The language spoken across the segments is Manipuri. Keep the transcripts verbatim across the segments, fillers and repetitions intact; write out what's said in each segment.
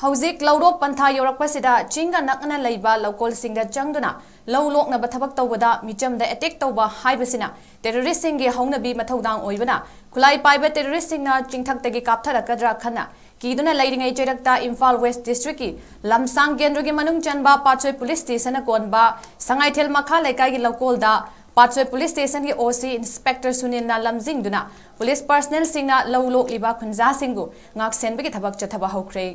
ꯍꯧꯖꯤꯛ ꯂꯧꯔꯣꯛ ꯄꯟꯊꯥ ꯌꯧꯔꯛꯄꯁꯤꯗ ꯆꯤꯡꯒ ꯅꯛꯅꯅ ꯂꯩꯕ ꯂꯧꯀꯣꯜꯁꯤꯡꯗ ꯆꯪꯗꯨꯅ ꯂꯧ ꯂꯣꯛꯅꯕ ꯊꯕꯛ ꯇꯧꯕꯗ ꯃꯤꯆꯝꯗ ꯑꯦꯇꯦꯛ ꯇꯧꯕ ꯍꯥꯏꯕꯁꯤꯅ ꯇꯦꯔꯣꯔꯤꯁꯁꯤꯡꯒꯤ ꯍꯧꯅꯕꯤ ꯃꯊꯧꯗꯥꯡ ꯑꯣꯏꯕꯅ ꯈꯨꯠꯂꯥꯏ ꯄꯥꯏꯕ ꯇꯦꯔꯣꯔꯤꯁꯁꯤꯡꯅ ꯆꯤꯡꯊꯛꯇꯒꯤ ꯀꯥꯞꯊꯔꯛꯀꯗ꯭ꯔꯥ ꯈꯟꯅ ꯀꯤꯗꯨꯅ ꯂꯩꯔꯤꯉꯩ ꯆꯩꯔꯛꯇ ꯏꯝꯐꯥꯜ ꯋꯦꯁ ꯗꯤꯁꯇ꯭ꯔꯤꯛꯀꯤ ꯂꯝꯁꯥꯡ ꯀꯦꯟꯗ꯭ꯔꯒꯤ ꯃꯅꯨꯡ ꯆꯟꯕ ꯄꯥꯠꯁꯣꯏ ꯄꯨꯂꯤꯁ ꯁ꯭ꯇꯦꯁꯟꯅ ꯀꯣꯟꯕ ꯁꯉꯥꯏꯊꯦꯜ ꯃꯈꯥ ꯂꯩꯀꯥꯏꯒꯤ ꯂꯧꯀꯣꯜꯗ ꯄꯥꯠꯁꯣꯏ ꯄꯨꯂꯤꯁ ꯁ꯭ꯇꯦꯁꯟꯒꯤ ꯑꯣ ꯁꯤ ꯏꯟꯁꯄꯦꯛꯇꯔ ꯁꯨꯅꯤꯜꯅ ꯂꯝꯖꯤꯡꯗꯨꯅ ꯄꯨꯂꯤꯁ ꯄꯔꯁꯅꯦꯜꯁꯤꯡꯅ ꯂꯧ ꯂꯣꯛꯂꯤꯕ ꯈꯨꯟꯖꯥꯁꯤꯡꯕꯨ ꯉꯥꯛꯁꯦꯟꯕꯒꯤ ꯊꯕꯛ ꯆꯠꯊꯕ ꯍꯧꯈ꯭ꯔꯦ꯫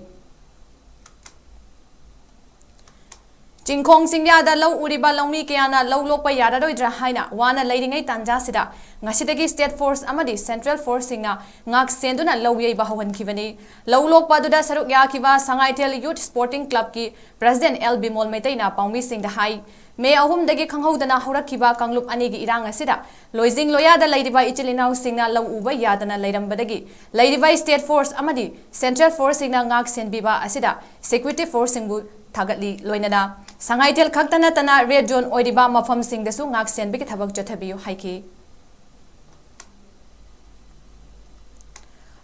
ꯆꯤꯡꯈꯣꯡ ꯆꯤꯡꯌꯥꯗ ꯂꯧ ꯎꯔꯤꯕ ꯂꯧꯃꯤ ꯀꯌꯥꯅ ꯂꯧ ꯂꯣꯛꯄ ꯌꯥꯔꯔꯣꯏꯗ꯭ꯔꯥ ꯍꯥꯏꯅ ꯋꯥꯅ ꯂꯩꯔꯤꯉꯩ ꯇꯥꯟꯖꯥꯁꯤꯗ ꯉꯁꯤꯗꯒꯤ ꯁ꯭ꯇꯦꯠ ꯐꯣꯔꯁ ꯑꯃꯗꯤ ꯁꯦꯟꯇ꯭ꯔꯦꯜ ꯐꯣꯔꯁꯁꯤꯡꯅ ꯉꯥꯛ ꯁꯦꯟꯗꯨꯅ ꯂꯧ ꯌꯩꯕ ꯍꯧꯍꯟꯈꯤꯕꯅꯤ꯫ ꯂꯧ ꯂꯣꯛꯄ ꯑꯗꯨꯗ ꯁꯔꯨꯛ ꯌꯥꯈꯤꯕ ꯁꯉꯥꯏꯊꯦꯜ ꯌꯨꯠ ꯁ꯭ꯄꯣꯔꯇꯤꯡ ꯀ꯭ꯂꯕꯀꯤ ꯄ꯭ꯔꯁꯤꯗꯦꯟꯠ ꯑꯦꯜ ꯕꯤꯃꯣꯜ ꯃꯩꯇꯩꯅ ꯄꯥꯎꯃꯤꯁꯤꯡꯗ ꯍꯥꯏ, ꯃꯦ ꯑꯍꯨꯝꯗꯒꯤ ꯈꯪꯍꯧꯗꯅ ꯍꯧꯔꯛꯈꯤꯕ ꯀꯥꯡꯂꯨꯞ ꯑꯅꯤꯒꯤ ꯏꯔꯥꯡ ꯑꯁꯤꯗ ꯂꯣꯏꯖꯤꯡ ꯂꯣꯌꯥꯗ ꯂꯩꯔꯤꯕ ꯏꯆꯤꯜ ꯏꯅꯥꯎꯁꯤꯡꯅ ꯂꯧ ꯎꯕ ꯌꯥꯗꯅ ꯂꯩꯔꯝꯕꯗꯒꯤ ꯂꯩꯔꯤꯕ ꯁ꯭ꯇꯦꯠ ꯐꯣꯔꯁ ꯑꯃꯗꯤ ꯁꯦꯟꯇ꯭ꯔꯦꯜ ꯐꯣꯔꯁꯁꯤꯡꯅ ꯉꯥꯛ ꯁꯦꯟꯕꯤꯕ ꯑꯁꯤꯗ ꯁꯦꯀ꯭ꯌꯨꯔꯤꯇꯤ ꯐꯣꯔꯁꯁꯤꯡꯕꯨ ꯊꯥꯒꯠꯂꯤ꯫ ꯂꯣꯏꯅꯅ ꯁꯉꯥꯏꯊꯦꯜ ꯈꯛꯇ ꯅꯠꯇꯅ ꯔꯦꯗ ꯖꯣꯟ ꯑꯣꯏꯔꯤꯕ ꯃꯐꯝꯁꯤꯡꯗꯁꯨ ꯉꯥꯛ ꯁꯦꯟꯕꯒꯤ ꯊꯕꯛ ꯆꯠꯊꯕꯤꯌꯨ ꯍꯥꯏꯈꯤ꯫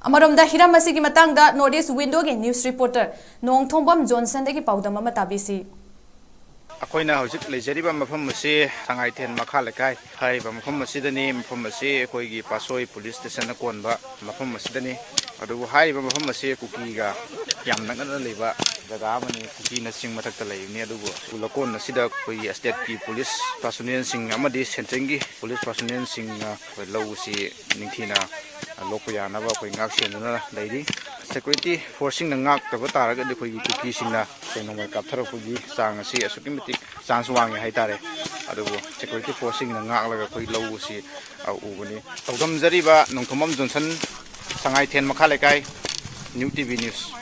ꯑꯃꯔꯣꯝꯗ ꯍꯤꯔꯝ ꯑꯁꯤꯒꯤ ꯃꯇꯥꯡꯗ ꯅꯣꯔꯠ ꯏꯁ ꯋꯤꯟꯗꯣꯒꯤ ꯅ꯭ꯌꯨꯁ ꯔꯤꯄꯣꯔꯇꯔ ꯅꯣꯡꯊꯣꯡꯕꯝ ꯖꯣꯟꯁꯟꯗꯒꯤ ꯄꯥꯎꯗꯝ ꯑꯃ ꯇꯥꯕꯤꯁꯤ꯫ ꯑꯩꯈꯣꯏꯅ ꯍꯧꯖꯤꯛ ꯂꯩꯖꯔꯤꯕ ꯃꯐꯝ ꯑꯁꯤ ꯁꯉꯥꯏꯊꯦꯜ ꯃꯈꯥ ꯂꯩꯀꯥꯏ ꯍꯥꯏꯔꯤꯕ ꯃꯐꯝ ꯑꯁꯤꯗꯅꯤ꯫ ꯃꯐꯝ ꯑꯁꯤ ꯑꯩꯈꯣꯏꯒꯤ ꯄꯥꯠꯁꯣꯏ ꯄꯨꯂꯤꯁ ꯁ꯭ꯇꯦꯁꯟꯅ ꯀꯣꯟꯕ ꯃꯐꯝ ꯑꯁꯤꯗꯅꯤ꯫ ꯑꯗꯨꯕꯨ ꯍꯥꯏꯔꯤꯕ ꯃꯐꯝ ꯑꯁꯤ ꯀꯨꯀꯤꯒ ꯌꯥꯝ ꯅꯛꯅꯅ ꯂꯩꯕ ꯖꯒꯥ ꯑꯃꯅꯤ꯫ ꯀꯨꯀꯤꯅ ꯆꯤꯡ ꯃꯊꯛꯇ ꯂꯩꯕꯅꯤ꯫ ꯑꯗꯨꯕꯨ ꯂꯧꯀꯣꯟ ꯑꯁꯤꯗ ꯑꯩꯈꯣꯏꯒꯤ ꯁ꯭ꯇꯦꯠꯀꯤ ꯄꯨꯂꯤꯁ ꯄꯥꯔꯁꯣꯅꯦꯜꯁꯤꯡ ꯑꯃꯗꯤ ꯁꯦꯟꯇ꯭ꯔꯦꯜꯒꯤ ꯄꯨꯂꯤꯁ ꯄꯥꯔꯁꯣꯅꯦꯜꯁꯤꯡꯅ ꯑꯩꯈꯣꯏ ꯂꯧ ꯑꯁꯤ ꯅꯤꯡꯊꯤꯅ ꯂꯣꯛꯄ ꯌꯥꯅꯕ ꯑꯩꯈꯣꯏ ꯉꯥꯛ ꯁꯦꯟꯗꯨꯅ ꯂꯩꯔꯤ꯫ ꯁꯦꯀ꯭ꯌꯨꯔꯤꯇꯤ ꯐꯣꯔꯁꯁꯤꯡꯅ ꯉꯥꯛꯇꯕ ꯇꯥꯔꯒꯗꯤ ꯑꯩꯈꯣꯏꯒꯤ ꯀꯨꯀꯤꯁꯤꯡꯅ ꯑꯩꯈꯣꯏ ꯅꯣꯡꯃꯩ ꯀꯥꯞꯊꯔꯛꯄꯒꯤ ꯆꯥꯡ ꯑꯁꯤ ꯑꯁꯨꯛꯀꯤ ꯃꯇꯤꯛ ꯆꯥꯟꯁ ꯋꯥꯡꯉꯦ ꯍꯥꯏꯇꯥꯔꯦ꯫ ꯑꯗꯨꯕꯨ ꯁꯦꯀ꯭ꯌꯨꯔꯤꯇꯤ ꯐꯣꯔꯁꯁꯤꯡꯅ ꯉꯥꯛꯂꯒ ꯑꯩꯈꯣꯏ ꯂꯧ ꯑꯁꯤ, ꯑ, ꯎꯕꯅꯤ꯫ ꯊꯧꯗꯝꯖꯔꯤꯕ ꯅꯣꯡꯊꯣꯝꯕꯝ ꯖꯣꯟꯁꯟ, ꯁꯉꯥꯏꯊꯦꯜ ꯃꯈꯥ ꯂꯩꯀꯥꯏ, ꯅ꯭ꯌꯨ ꯇꯤ ꯚꯤ ꯅ꯭ꯌꯨꯁ꯫